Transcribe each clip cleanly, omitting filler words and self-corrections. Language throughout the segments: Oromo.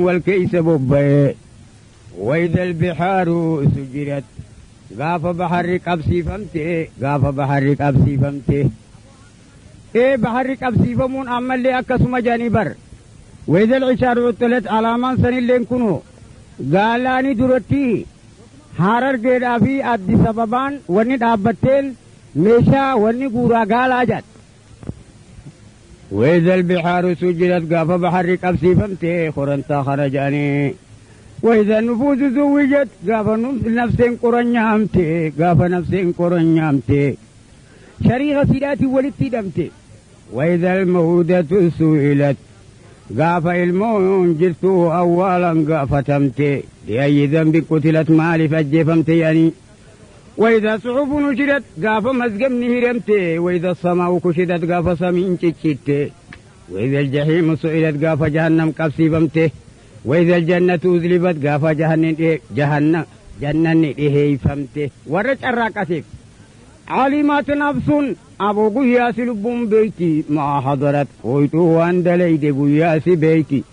Wal keeysa bobba'e. وإذا البحار سجرت gaafa baharri qabsiifamte, gaafa baharri qabsiifamte. Ee, baharri qabsiifamuun ammallee akkasuma jedhanii bar. وإذا العشار عطلت alaamaan sanilleen kunu gaalaanii duratti Harargeedhaa fi Addis Ababaan wanni dhaabbatteen meeshaa wanni guuraa gaalaa jedha. وإذا البحار سجرت gaafa baharri qabsiifamte korantaa kana jedhanii. وإذا النفوس زوجت gaafa nafseen qoranyaamte, gaafa nafseen qoranyaamte shariika siidhaatiin walitti hidhamte. وإذا الموءودة سئلت gaafa ilmoon jirtu awwaalan gaafatamte. بأي ذنب قتلت maaliif ajjeefamte yani. وإذا الصحف نشرت gaafa mazgabni hiramte. وإذا السماء كشطت gaafa samiin ciccitte. وإذا الجحيم سعرت gaafa jahannam qabsiifamte. وإذا الجنة أزلفت gaafa جهنم jannanni dhiheeyfamte warra carraaqateef. علمت نفس aboo guyyaasi lubbuun beeyti ما أحضرت qoyxuu waan dalayde guyyaasi beeyti.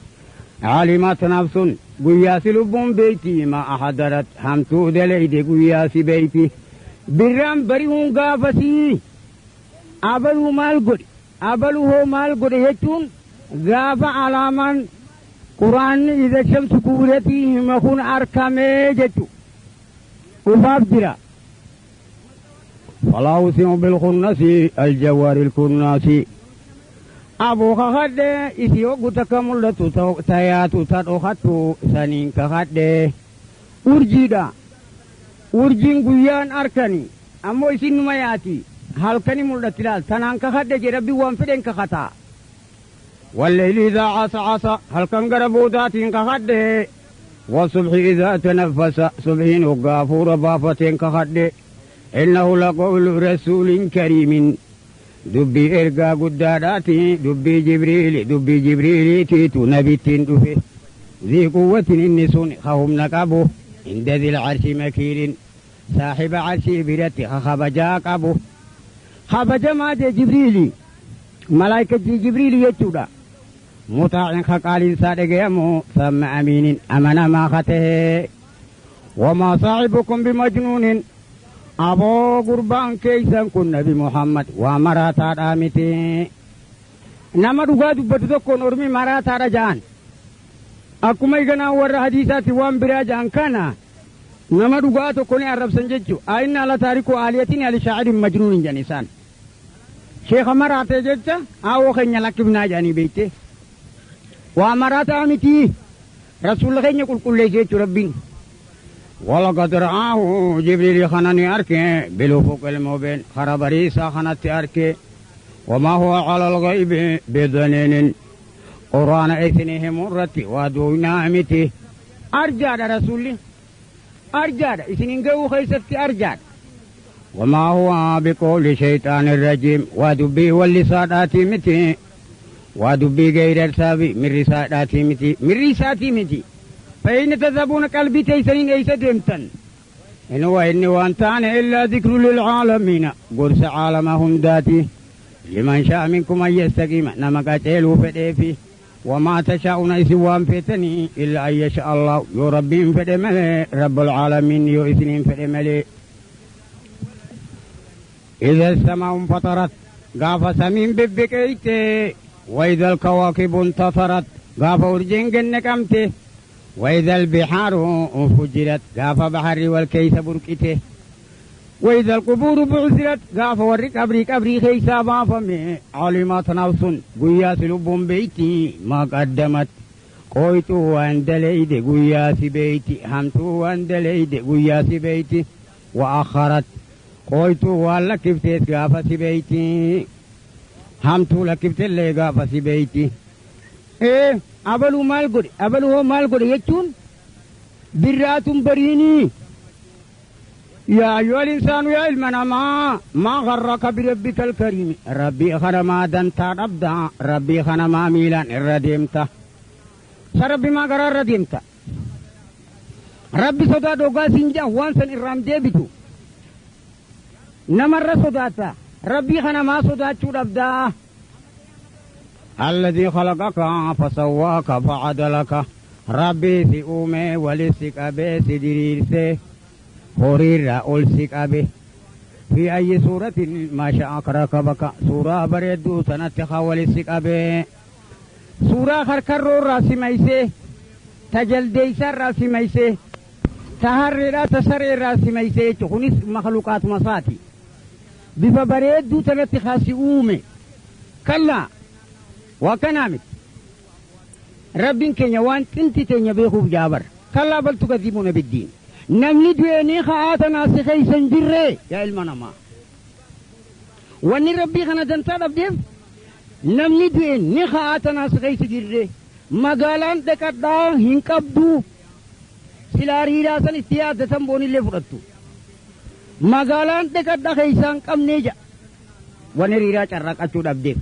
علمت نفس guyyaasi lubbuun beeyti ما أحضرت hamtuu dalayde guyyaasi beeyti. Birraan bari'uun gaafasii abaluu maal godhe, abaluu hoo maal godhe jechuun gaafa alaamaan quraanni إذا الشمس كورت hima kun arkamee jechu dhufaaf jira. فلا أقسم بالخنس الجوار الكناس aboo kakadhe isii hoggu takka mul'atu tayaatu ta dhokattu saniin kakadhe. Urjiidha, urjiin guyyaan arkani ammoo isin numa yaati halkani mul'atti laal. Tanaan kakadhe je Rabbi waan fedhen kakataa. والليل إذا عسعس halkan gara boodaatiin kakadhe. والصبح إذا تنفس صبحين وقافور بافتين kakadhe. إنه لقول رسول كريم dubbii ergaa guddaadhaati, dubbii Jibriili, dubbii Jibriiliitiitu nabittiin dhufe. ذي قوة inni sun ka humna qabu. عند ذي العرش مكين saaxiba carshii biratti ka kabajaa qabu. Kabajamaa jee Jibriili, malaayikachi Jibriili jechuudha. مطاع ka qaaliinsaa dhagayamu. ثم أمين amanamaa ka tahe. وما صاحبكم بمجنون aboo gurbaan keeysan kun Nabi Muhammad waa maraataadhaa miti. Nama dhugaa dubbatu tokkoon ormi maraataadha ja'an akkuma iganaa warra hadiisaatti waan biraa ja'an kana nama dhugaa tokko ni arrabsan jechu. أئنا لتاركو آلهتنا لشاعر مجنون jedhan isaan. Sheeka maraatee jecha aawoo keenya lakkifnaa jedhanii beeyte. Waa maraataa miti, rasuula keenya qulqulleesse jechuu Rabbiin. ولقد رآه جبريل خنني أركي بالأفق المبين خربريسا خنت أركي. وما هو على الغيب بضنين قرآن إثنه مرتي ودونا متي. أرجع رسولي أرجع إثنين جو خيستي أرجع. وما هو بقول شيطان الرجيم ودبي واللسانات متي ودبي غير السابي من رسالاتي متي من رساتي متي. فأين تذهبون قلبي تيسنين أيس ديمتن؟ إن هو إني وأنتان إلا ذكر للعالمين قرس عالمهم داتي. لمن شاء منكم أن يستقيم نما قتلوا فديفي. وما تشاءون إسوان فتني إلا أن يشاء الله يو ربي فدملي رب العالمين يو إسنين فدملي. إذا السماء انفطرت غاف سمين ببكيت. وإذا الكواكب انتصرت غاف أرجين جنكمته. وإذا البحار فجرت غاف بحر والكيس بركته. وإذا القبور بعثرت غاف ورق قبري قبري خيسا بافمي. علمت نفس guyyaas lubbuun beeyti ما قدمت qoytuu waan dalayde guyyaasi beeyti, hamtuu waan dalayde guyyaasi beeyti. وأخرت qoytuu waan lakkiftees gaafasi beeyti, hamtuu lakkiftellee gaafasi beeyti. Ee, abaluu maal godhe, abaluu hoo maal godhe jechuun birraatun bariinii. يا أيها الإنسان يا ilma ما غرك بربك الكريم ربي خنما دنتا ربدا ربي خنما ميلان الرديمتا سربي ما قرار رديمتا ربي صدا دوغا سنجا وانسن الرام ديبتو نمر صداتا ربي خنما صدا ربدا. الذي خلقك فسواك فعدلك ربي سي أومي ولسك أبي سدريرسي هوريرا أولسك أبي في أي سورة ما شاء ركبك سورة بريدو سنتخ ولسك أبي سورة خركرو راسي ميسي تجلديسا راسي ميسي تهرر تسرر راسي ميسي تخنس مخلوقات مساتي بفا بريدو سنتخ أومي كلا وكنامت ربين كenya waan xinti teenya beekuuf jaabar kallaa bal tukadibuuna biddiin namni du'eenii ka'aatanaa si keeysan jirree yaa ilma namaa wanni rabbii kana dantaa dhabdeef namni du'een ni ka'aatanaa si keeysa jirree magaalaan dhaqadhaa hin qabdu silaa riiraa san itti yaaddatan boonillee fudhattu magaalaan dhaqadhaa keeysaa hin qabnee ja'a wanni riiraa carraaqachuu dhabdeef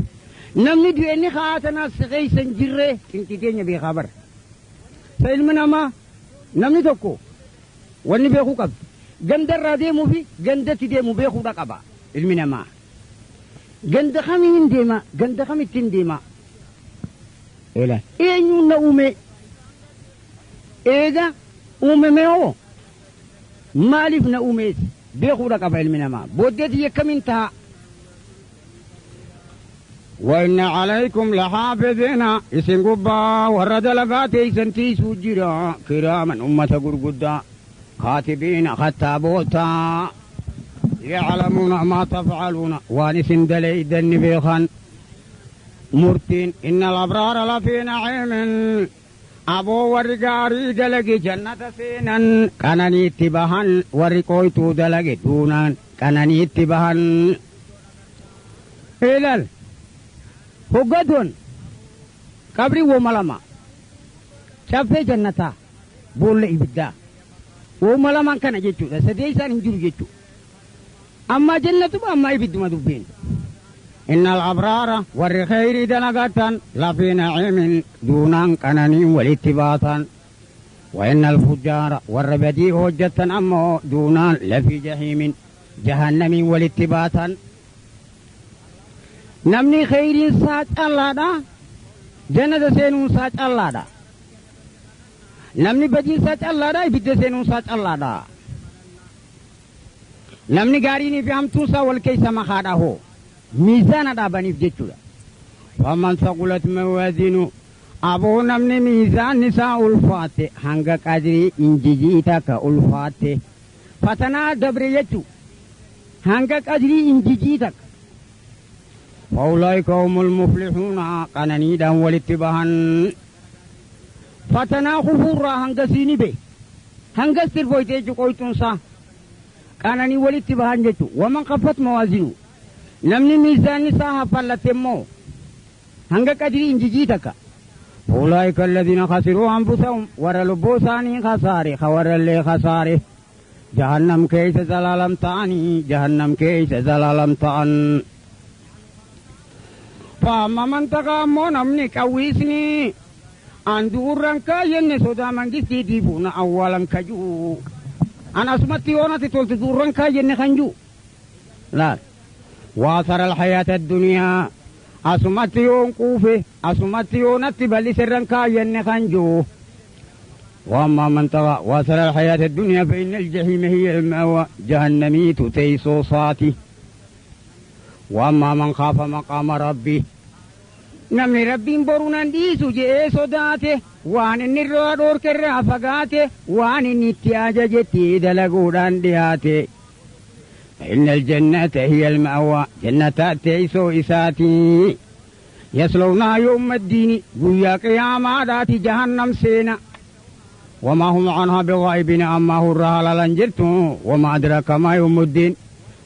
namni du'e ni ka'aatanaa si keeysan jirree xinti teenya beekaa bara sa ilmi namaa namni tokko wanni beekuu qabdu gandarraa deemuu fi gandatti deemu beekuudha qaba ilmi namaa ganda kamiin deema ganda kamittiin deema ela eenyuun na uume eega uumame hoo maaliif na uumees beekuudha qaba ilmi namaa booddeetii akkamiin ta'a وإن عليكم لحافظين إسن قبا ورد لقاتي سنتي سجرا كراما أمة قرقدا كاتبين خطابوتا يعلمون ما تفعلون وانس دلي دن بيخان مرتين إن الأبرار لفي نعيم أبو ورقاري دلقي جنة سينا كانني اتباها ورقويتو دلقي دونا كانني اتباها إلال hoggadoon qabrii wooma lama caffee jannataa boolla ibiddaa wooma lamaan kana jechuudha sadee isaan hin jiru jechuudha ammaa jannatuma ammaa ibidduma dubbiin innal abraara warri khayrii dalagatan lafii naciimin duunaan qananiin walitti baatan وإن الفجار والربدي هجة أمو دونان لفي جحيم جهنم ولتباتا namni khayriin isaa callaadha jannata seenuun isaa callaadha namni badiin isaa callaadha ibidda seenuun isaa callaadha namni gaariinii fi hamtuun isaa wal keessa makaadha hoo miizaana dhaabaniif jechuudha faman saqulat mawaazinu aboo namni miizaanni isaa ulfaate hanga qadrii injijii takka ulfaate fatanaa dabre jechuu hanga qadrii injijii takka فأولئك هم المفلحون قنانيدا والاتباها فتنا خفورا هنگسيني بي هنگستر فويتي قويتون سا قناني والاتباها جتو ومن خفت موازينه نمني ميزان ساها فلتمو هنگا قدري انجيجي فأولئك الذين خسروا أنفسهم ورلبوساني خساري خور اللي خساري جهنم كيس زلالم تعني جهنم كيس زلالم تعني فأما من تقامو نمني كويسني أندورن كاين سودا منجستي ديبونا أولا كجو أنا أسمتي وانا تتولت دورن كاين خنجو لا واثر الحياة الدنيا أسمتي قوفي أسمتي ونتبلي سرن كاين خنجو وأما من طغى واثر الحياة الدنيا فإن الجحيم هي المأوى جهنمي تتيسو صاتي وأما من خاف مقام ربي namni rabbiin boruun dhiisu je'ee sodaate waan inni irraa dhoorkerraa fagaate waan inni itti ajajetti dalaguudhaan dhiyaate. إن الجنة هي المأوى جنة تيسو إساتي يصلونها يوم الدين قويا قياما ذات جهنم سينا وما هم عنها بغائبين أما هو الرهال لنجرتو وما أدراك ما يوم الدين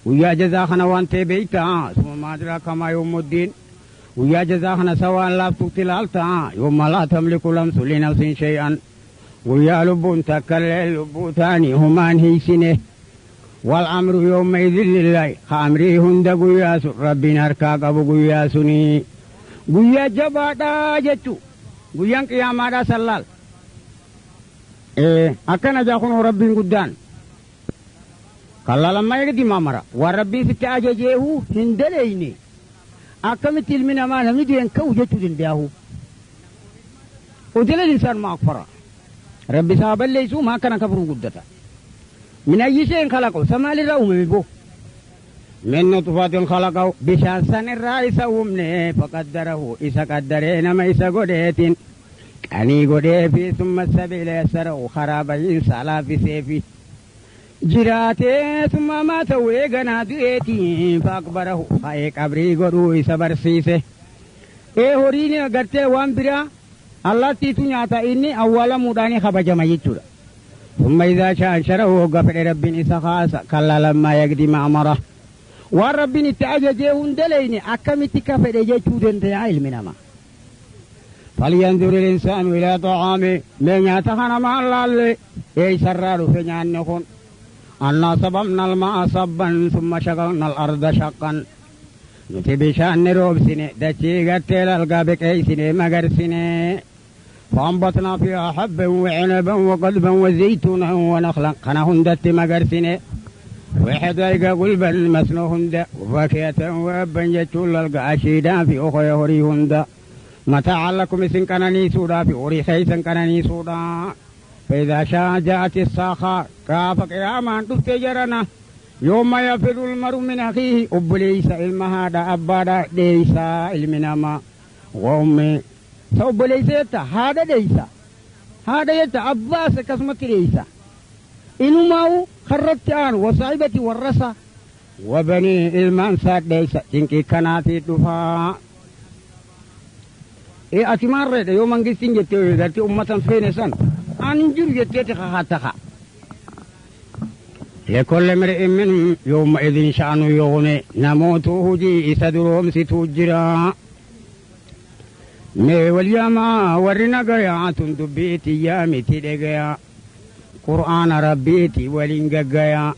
ويا جزاخنا وانت بيتا ثم ما أدراك ما يوم الدين ويا جزاخنا سواء لا تقتلالتا يوم لا تملك لمس لنفس شيئا ويا لب تكلل لب ثاني هما هيسنه والأمر يومئذ لله خامري هند قياس ربنا أركا قبو قياسني قيا جبادا جتو قيا قياما سلال إيه أكنا جاخون ربي قدان كلا لما يقدي مامرا وربي ستأججيه هندليني Akkamitti ilmi namaa namni du'een ka'u jechuu danda'u. Qutila insaan maa akfara. Rabbi isaa balleessuu maa akkana kafruu guddata. Min ayyi shay'in khalaqahu isa maalirraa uumame boo. Min nutfatin khalaqahu bishaan sanirraa isa uumne faqaddarahu isa qaddaree nama isa godheetiin qanii godheefi summa sabiila yassarahu karaa bahiinsaa laaffiseefi. Jiraatee summa maata eeganaa du'eetiin faaqbarahu ka'ee qabrii godhuu isa barsiise. Ee horiin agartee waan biraa allaattiitu nyaata inni awwaalamuudhaan kabajama jechuudha. ثم إذا شاء أنشره hogga fedhe rabbiin isa kaasa kallaa lammaa yaqdi ma amara. Waan rabbiin itti ajajee hin daleyne akkamitti ka fedhe jechuu danda'a ilmi namaa. فلينظر الإنسان إلى طعامه mee nyaata kana maal laalle eessarraa dhufe nyaanni kun. أنا صببنا الماء صبا ثم شققنا الأرض شقا. Nuti bishaan ni roobsine dachii gartee lalgaa biqeessine magarsine. فأنبتنا فيها حبا وعنبا وقضبا وزيتونا ونخلا kana hundatti magarsine. وحدائق غلبا masnoo hunda وفاكهة وأبا jechuun lalga ashiidaa fi okoya horii hunda. متاعا لكم isin qananiisuudhaa fi horii keessan qananiisuudha. فإذا شاء جاءت الصاخة gaafa qiyaamaan dhuftee jarana. يوم يفر المرء من أخيه obboleessa ilma haadha abbaadha dheeysaa ilmi namaa وأمه sa obboleessa jetta haadha dheeysa haadha jetta abbaas akkasumatti dheeysa inumaa'u karratti aanu وصاحبته warrasa وبنيه ilmaan isaa dheeysa cinqii kanaatii dhufaa. Ee ati maarreedha yoo mangistiin jettee gartee ummatan feene san an hin jiru jetteeti kakattaka. لكل امرئ منهم يومئذ شأن يغني namootu hujii isa duroomsitu jira. Mee walyamaa warri nagayaa tun dubbiiti yaamiti dhagayaa. Qur'aana rabbiiti waliin gaggayaa.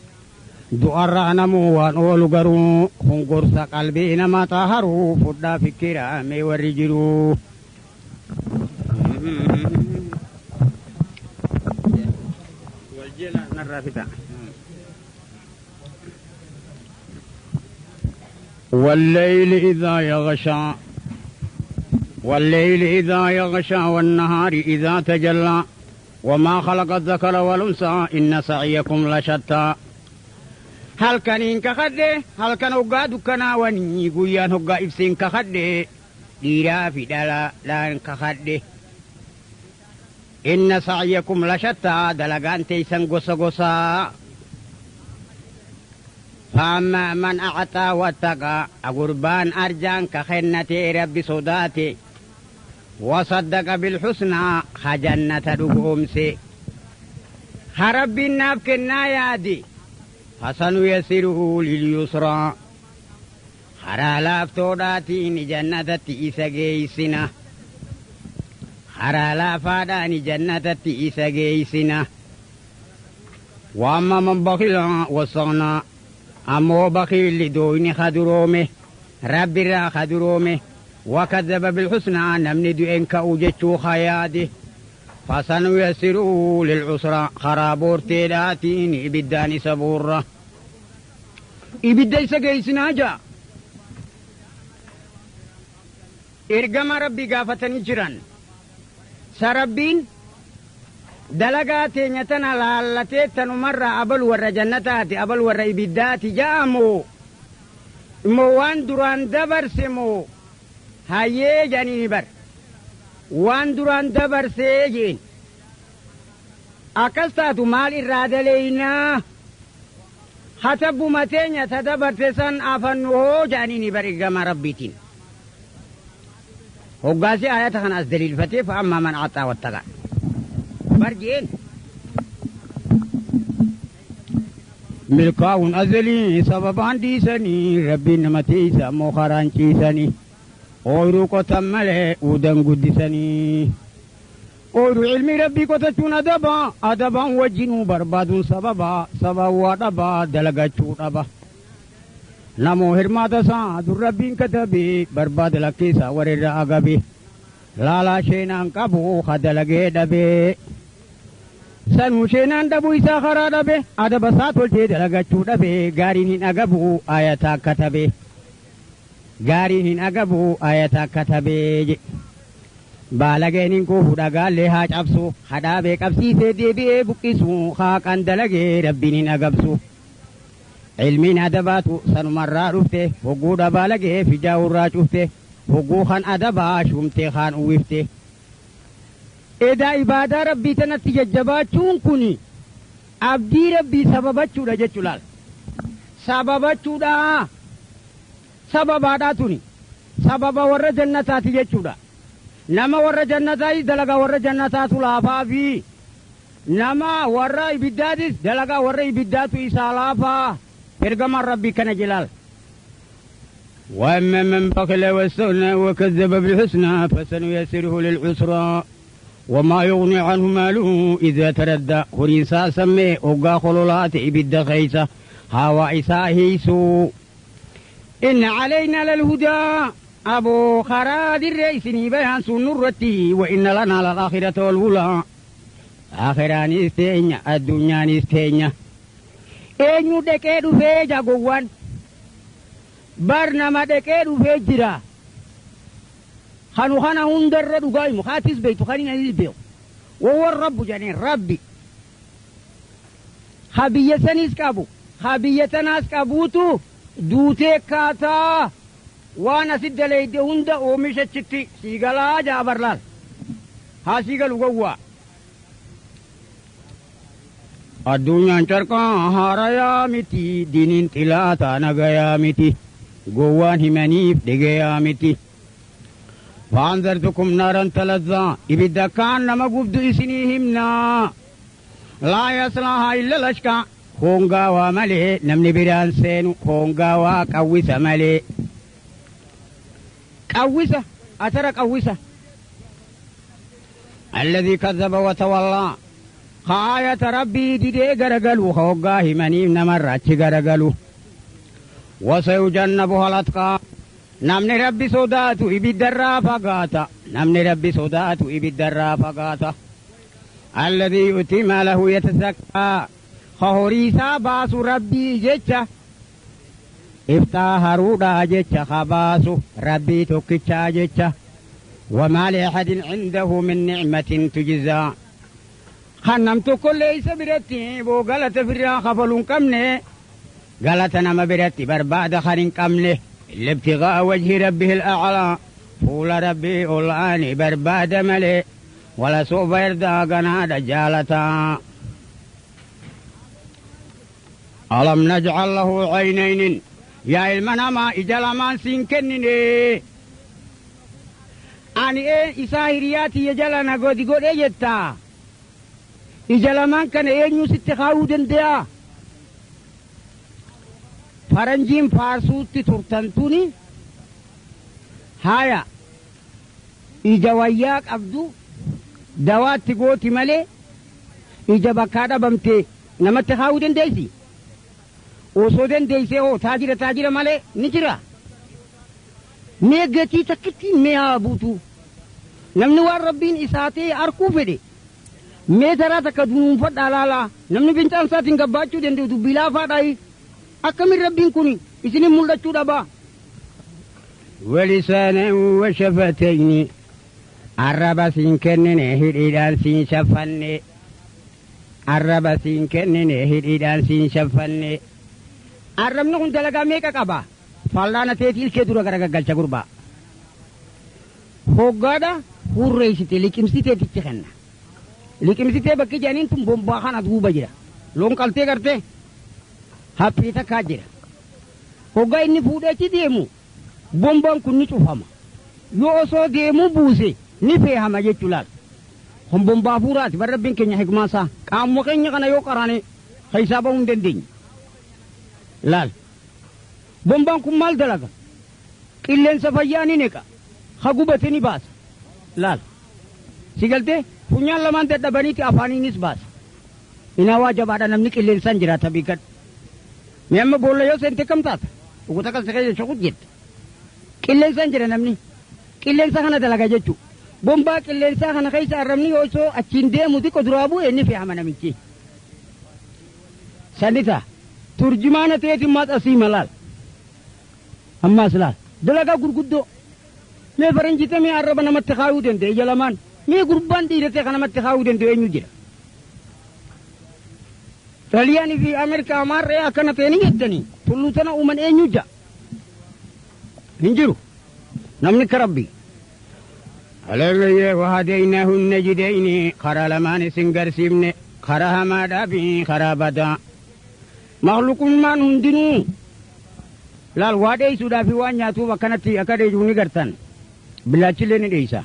Du'arraa namuu waan oolu garuu kun gorsa qalbii nama xaharuu fudhaa fikiraa mee warri jiru. Waljala narraa fixa. والليل إذا يغشى والليل إذا يغشى والنهار إذا تجلى وما خلق الذكر والأنثى إن سعيكم لشتى. Halkaniin kakadhe halkan hoggaa dukkanaawanii guyyaan hoggaa ibseen kakadhe dhiiraa fi dhalaadhaan kakadhe. إن سعيكم لشتى dalagaan teeysan gosa gosaa. فأما من أعطى واتقى gurbaan arjaan ka kennatee rabbi sodaate وصدق بالحسنى ka jannata dhugoomse ha rabbiin naaf kennaa yaade فسنيسره لليسرى karaa laaftoodhaatiin jannatatti isa geeysina karaa laafaadhaan jannatatti isa geeysina. وأما من بخل واستغنى ammoo bakiilli dooyni kaduroome rabbirraa kaduroome وكذب بالحسنى namni du'een ka'u jechuu kayaade فسنيسره للعسرى karaa boorteedhaatiin ibiddaan isa buurra ibidda isa geessinaa jaa. Ergama rabbii gaafatanii jiran sa rabbiin dalagaa teenya tana laallatee tanumarraa abalu warra jannataati abalu warra ibiddaati ja'amoo immoo waan duraan dabarse moo hayyee jedhanii bar waan duraan dabarsee jeen akkas taatu maal irraa daleeynaa hatabbuma teenya ta dabarte san afannu hoo jedhanii bar ergama rabbiitiin. Hoggaasii ayata kana as daliilfatee فأما من أعطى واتقى barjeen milkaa'uun azalii sababaan dhiisanii rabbiin nama tiisa ammoo karaan ciisanii ooyiruu qotan malee uudan guddisanii ooyiruu ilmii rabbii qotachuun adaba adabaan wajjinuu barbaaduun sababa sababa waa dhaba dalagachuu dhaba namoo hirmaata isaa dur rabbiin katabe barbaada lakkiisa warrirra agabe laalaa sheenaan qabu ka dalagee dhabee sanuu sheenaan dhabuu isaa karaa dhabe adaba isaa tolchee dalagachuu dhabe gaariin hin agabu ayataa katabe. Gaariin hin agabu ayata katabee baalageen hin kuufu dhagaallee haa cabsu hadhaabee qabsiisee deebi'ee buqqisu haa qan dalagee rabbiin hin agabsu. Ilmiin adabaatu sanumarraa dhufte hogguudha baalagee fijaa'urraa cufte hogguu kan adabaa shumtee kaan uwwifte. Edaa ibaadaa rabbii tanatti jajjabaachuun kun abdii rabbii sababachuudha jechuu laal. Sababachuudha. Sababaadhaa tuni. Sababa warra jannataati jechuudha. Nama warra jannataa dalagaa warra jannataatu laafaa fi nama warra ibiddaatis dalagaa warra ibiddaatu isaa laafaa. Ergamaan rabbii kana jilaal. وأما من بخل واستغنى وكذب بالحسنى فسنيسره للعسرى وما يغني عنه ماله إذا تردى خريسا سمي أوغا خلولات إبد خيسة هوا إسا هيسو إن علينا للهدى أبو خراد الرئيس بيان سنرتي وإن لنا للآخرة والأولى آخران استينيا الدنيا استينيا eenyu dhaqee dhufee jagowwan bar nama dhaqee dhufee jira kanu kana hundarra dhugaa himu kaatis beektu kan hin beeku wawwan rabbu jedheen rabbi ha biyya sanis qabu ha biyya tanaas qabuutu duutee kaataa waan asit daleeyde hunda oomisha achitti siigalaa jaabarlaal haa siigalu gowwaa. Addunyaan carqaa haarayaa miti diiniin xilaataa nagayaa miti gowwaan himaniif dhigayaa miti. Faanzartukum naaran talazzaa ibidda kaan nama gubdu isinii himnaa laa yaslaahaa illa lashkaa hongaawaa malee namni biraan seenu hongaawaa qawwisa malee. Qawwisa atara qawwisa. Alladhii kazzaba watawallaa. آية ربي ديدي غرغلو خوغا همني نمر اچ غرغلو وسيجنبها الاتقى نمني ربي صداتو ابدرا فغاتا نمني ربي صداتو ابدرا فغاتا الذي يؤتي ماله يتزكى خوريسا باسو ربي جچا افتاهرودا جچا خباسو ربي توكچا جچا وما لأحد عنده من نعمة تجزى خنم تو كل ليس برتي بو غلط فرا خفلون كمنه غلط نما برتي برباد خرين كمنه الابتغاء وجه ربه الأعلى فول ربي أولاني برباد ملي ولا سوف يرضى غنا رجالتا ألم نجعل له عينين يا المنما إجلمان سينكنني أني إيه إساهرياتي يجلنا قد قد إجتا ija lamaan kana eenyu sitti kaa'uu danda'a? Faranjiin faarsuutti turtan tuni haya ija wayyaa qabdu dawaatti gooti malee ija bakkaa dhabamte namatti kaa'uu dandeessi? Osoo dandeessee hoo taajira taajira malee ni jira. Mee gatii takkitti mee haa buutu? Namni waan rabbiin isaa ta'e arkuu fedhe. Mee taraa takka dunuunfadhaa laalaa namni fincaan isaatiin gabbaachuu danda'u dubbii laafaadhaayi akkamiin rabbiin kun isinin mul'achuu dhabaa. Walisaanan washafatayni arraba siin kennine hidhiidhaan siin shaffanne arraba siin kennine hidhiidhaan siin shaffanne arrabni kun dalagaa meeqa qaba? Fallaana teetii ilkee dura garagaggalcha gurbaa. Hoggaadha hurreessite liqimsiteetichi kenna. Liqimsitee bakki jedhaniin tun bombaa kana duuba jira. Loon qaltee gartee haphii takkaa jira. Hoggaa inni fuudhee achi deemu bombaan kun ni cufama. Yoo osoo deemuu buuse ni feehama jechuu laal. Kun bombaa fuuraati bar rabbiin keenya hikmaasaa. Qaamuma keenya kana yoo qaraane keessaa bahuu hin dandeenye. Laal. Bombaan kun maal dalaga? Qilleensa fayyaa ni neqa. Ha gubate ni baasa. Laal. Si galtee? Funyaan lamaan dadhabaniiti afaaniinis baasa. Inaawaa jabaadha namni qilleensaan jiraata beekadhu. Mee amma boolla yoo seente kam taata? Dhuguta kan seqee jechuun jetta. Qilleensaan jira namni. Qilleensa kana dalaga jechuudha. Bombaa qilleensaa kana keessa arrabni yoo osoo achiin deemu xiqqoo duraa bu'e inni fe'ama namichi. Sannita turjumaana ta'eetiin maas asii malaal. Ammaas laal. Dalagaa gurguddoo. Mee faranjii mee arraba namatti kaayuu danda'e ija lamaan. Mee gurbaan dhiiratee kan namatti kaayuu danda'e eenyu jira? Xaaliyaanii fi Ameerikaa maarree akkana ta'e ni jettanii tulluu tana uuman eenyu jira? Hin jiru. Namni akka Rabbii. Alalayyee wahadaynaahu najdayni karaa lamaan isin garsiifne karaa hamaadhaa fi karaa badaa. Makhluuqummaan hundinuu laal waa dheeysuudhaa fi waan nyaatuuf akkanatti akka dheeysuuf ni gartan. Billaachillee ni dheeysa.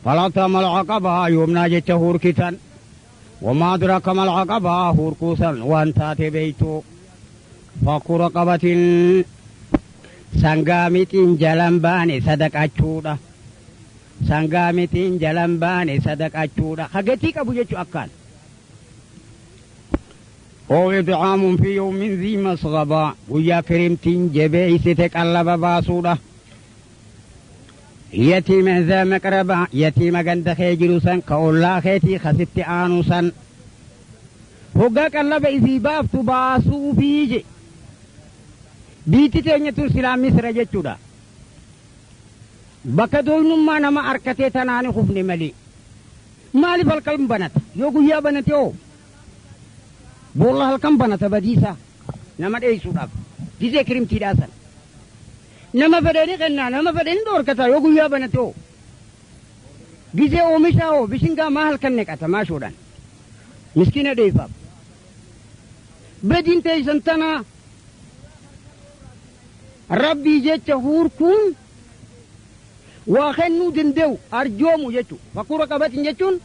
Falata malcaqabaa yoomnaa jecha huurkitan. Wamaa adraka malcaqabaa huurkuusan waan taate beeytu. Fakku raqabatin sangaa mixiin jalan baane sadaqachuudha. Sangaa mixiin jalan baane sadaqachuudha. Hagatii qabu jechuu akkaan. أو إطعام في يوم ذي مسغبة ويا كريمتين جبيسة قلب باسودة يتيم ذا مقربة يتيم قند خيجلسا كأولا خيتي خست آنوسا هقا قلب إذي بافتو باسو فيجي بيتي تينيتو سلام مصر جتشودا bakka doonummaa nama harkatee tanaani hufne malee maaliif halkan banata yoo guyyaa banate hoo boolla halkan banata badiisa nama dheessuudhaaf gisee kirimtiidhaa sana nama fedhanii kennaa nama fedhanii dhoorkata yoo guyyaa banate hoo gisee oomishaa hoo bishingaa maa halkan neqata maashoodhaan miskiina dheefaaf badiin teessan tanaa rabbii jecha huurkuun waa kennuu danda'u arjoomu jechuudha. Fakkuura qabatin jechuun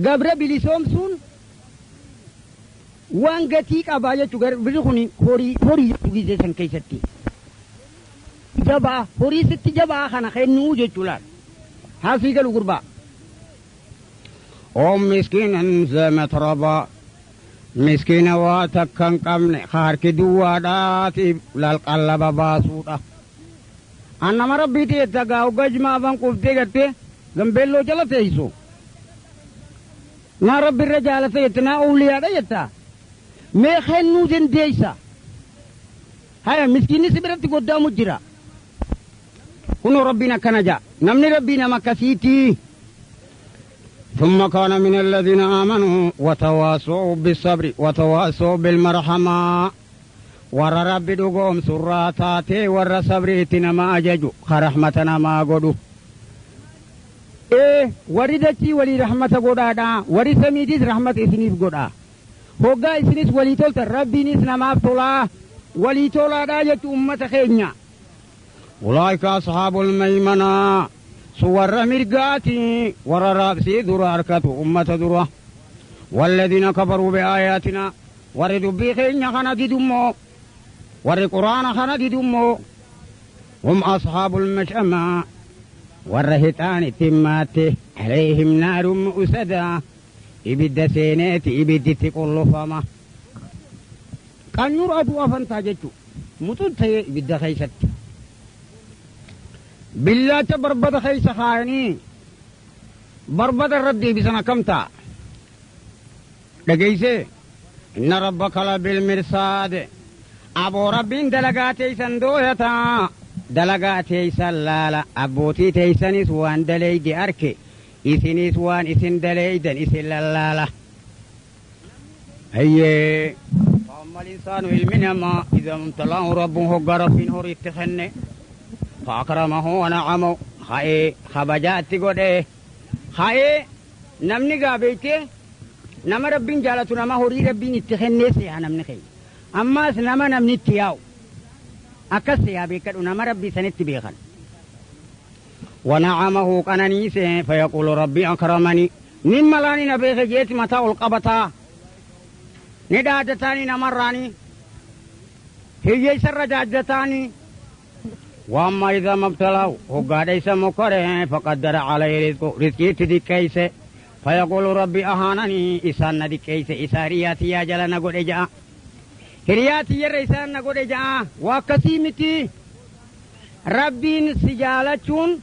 gabra bilisoomsuun waan gatii qabaa jechuudha. Gabri kun horii horii jechuu gisee san keessatti. Jabaa horii sitti jabaa kana kennuu jechuudha. Haasii galu gurbaa. Oo miskiinan zamatraba miskiina waa takka hin qabne harki duwwaadhaatiif lalqallaba baasuudha. Annama rabbiiti jetta gaa hoggaa jimaa afaan quuftee gartee gambeelloo jala teessu. Naa rabbi irra jaalata jetta naa awliyaadha jetta. Mee kennuu dandeessa. Haya miskiinni si biratti goddaamu jira. Kunoo rabbiin akkana ja'a. Namni rabbii nama akkasiiti. ثم كان من الذين آمنوا وتواصوا بالصبر وتواصوا بالمرحمة warra rabbi dhugoomsurraa taatee warra sabriitti nama ajaju ka rahmata namaa godhu. Ee warri dachii walii rahmata godhaadha warri samiitis rahmata isiniif godha. Hoggaa isinis walii toltan rabbiinis namaaf tolaa walii tolaadhaa jechu ummata keenya. Ulaa'ika ashaabul maymanaa sun warra mirgaati warra raabsii dura harkatu ummata dura. Walladhiina kafaruu bi'aayaatinaa warri dubbii keenya kana didummoo warri quraana kana didummoo hum ashaabul mash'amaa warra hixaan itti maatte alayhim naarun mu'sadaa ibidda seeneeti ibidditti qullufama. Qanyur aduu afantaa jechu muxun ta'ee ibidda keeysatti. Billaacha barbada keeysa kaayanii barbada irra deebisan akkam ta'a? Dhageeysee inna rabbaka labilmirsaad aboo rabbiin dalagaa teeysan dooyataa dalagaa teeysan laala abbootii teeysanis waan daleeyde arke isinis waan isin daleeydan isin lallaala. Hayyee فأما الإنسان ilmi namaa إذا امتلاه ربه hoggaa rabbiin horii itti kenne فأكرمه ونعمه خa'ee kabajaatti godhe kha'ee namni gaabeeytee nama rabbiin jaalatu nama horii rabbiin itti kennee seeha namni keenya. Ammaas nama namni itti yaa'u akkas seeha beekadhu nama rabbii sanitti beekan. ونعمه qananiise فيقول ربي أكرمني nin malaani na beeke jeeti mataa ol qabataa ni dhaadataani namarraani hiyyeessarra jaaddataani. وأما إذا ما ابتلاه هقاد إيسا مكره فقدر عليه رزقه رزقي تدكيس فيقول ربي أهانني إسان ندكيس إسارياتي يا جل نقول إجاء هرياتي يا رئيسان نقول إجاء وكسيمتي ربي سجالتون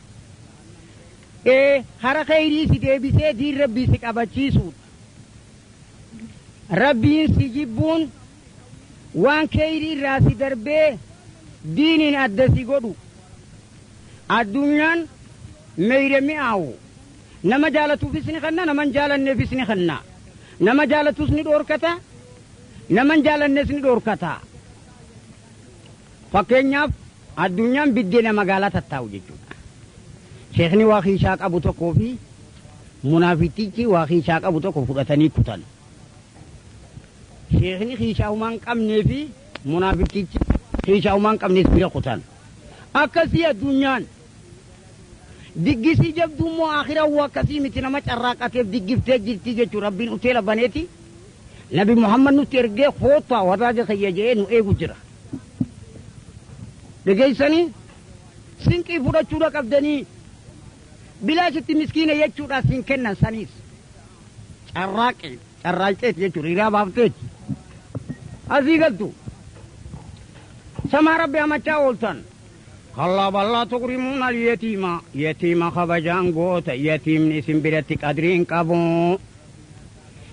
إيه هر خيري سيدي دين ربي سكابتشيسود ربي سجيبون وان خيري راسي دربي دين أدسي قدو Addunyaan meeyre mi'aawu nama jaalatuufis ni kanna, nama hin jaalanneefis ni kanna. Nama jaalatus ni dhoorkata, nama hin jaalannes ni dhoorkata. Fakkeenyaaf addunyaan biddeena magaalaa tattaa'u jechuudha. Sheekni waa kiishaa qabu tokkoo fi munaafiqtichi waa kiishaa qabu tokko fudhatanii kutan. Sheekni kiishaa humaa hin qabnee fi munaafiqtichi kiishaa humaa hin qabnes bira kutan. Akkasii addunyaan. Diggisii jabduu immoo akhiraa waa akkasii miti, nama carraaqateef diggiftee jirti jechuudha. Rabbiin uteela baneeti. Nabi Muhammad nutti ergee koottaa warraaja kiyya jedhee nu eegu jira. Dhageessanii sinqii fudhachuudha qabdanii bilaashitti miskiina jechuudha siin kennan saniis. Carraaqee carraaqeeti jechuudha, hiriyaa baafteeti. Asii galtu. Samaa rabbi hamachaa ooltan. Kallaa ballaa tuqrimuun al yatiima, yatiima kabajaan goota, yatiimni isin biratti qadriin qabu.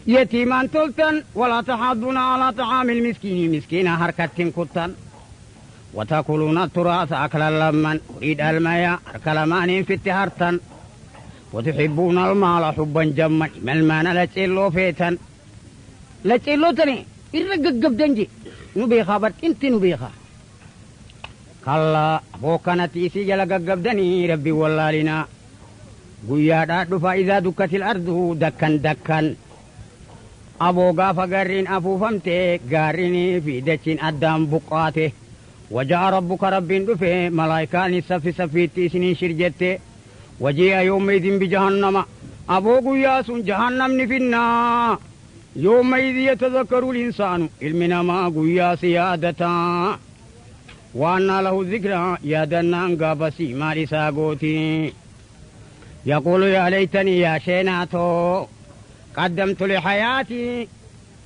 Yatiimaan toltan, walaa taxaadduuna alaa taxaamil miskiinii, miskiina harkatti hin kuttan. Watakuluuna turaasa aklan lamman, horii dhalmaya harka lamaaniin fitti hartan. Watuhibbuuna almaala hubban jamman, imalmaana laceelloo feetan. Laceelloo tani irra gaggabdan je nu beekaa barxinti nu beekaa. Kallaa aboo kanatti isii jala gaggabdanii rabbi wallaalinaa. Guyyaadhaa dhufa idaa dukkatil ardu dakkan dakkan. Aboo gaafa garriin afuufamte gaarrinii fi dachiin addaan buqqaate. Waja'a rabbuka rabbiin dhufe malaayikaan saffi saffiitti isiniin shir jette. Waji'a yooma idin bijahannama. Aboo guyyaa sun jahannamni finnaa. Yooma idin yatazakkaru linsaanu ilmi namaa guyyaa si yaadataa. Waannaa lahu zikraa yaadannaan gaafasii maal isaa gooti. Yaquulu yaa leeytanii yaa sheenaatoo qaddamtu li hayaatii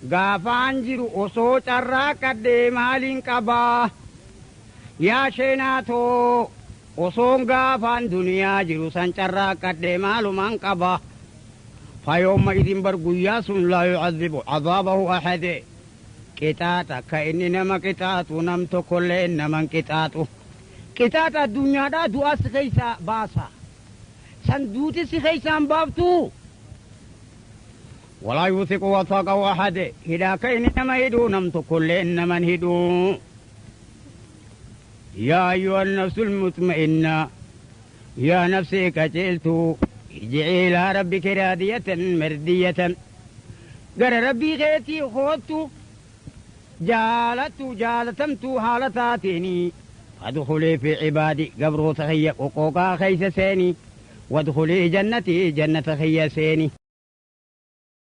gaafaan jiru osoo carraaqadhee maaliin qabaa. Yaa sheenaatoo osoon gaafaan duniyaa jiru san carraaqadhee maalumaan qaba. Fayooma idin bar guyyaa sun laa yucadibu cadaabahu ahade. Qixaaxa akka inni nama qixaaxu nam tokkollee naman qixaaxu. Qixaaxa addunyaadhaa du'aa si keeysaa baasa. San duuti si keeysaan baaftuu. Walaa yuuthiqu wathaqahu ahade. Hidhaa akka inni nama hidhuu nam tokkollee naman hidhuu. Yaa ayyuha nafsul mutma'inna yaa nafsii qaceeltuu irji'ii ilaa rabbiki raadiyatan mardiyatan gara rabbii keetii koottu jaalattu jaalatamtuu haala taateeni fadkhulii fi cibaadi gabroota kiyya qoqqooqaa keeysa seeni wadkhulii jannatii jannata kiyya seeni.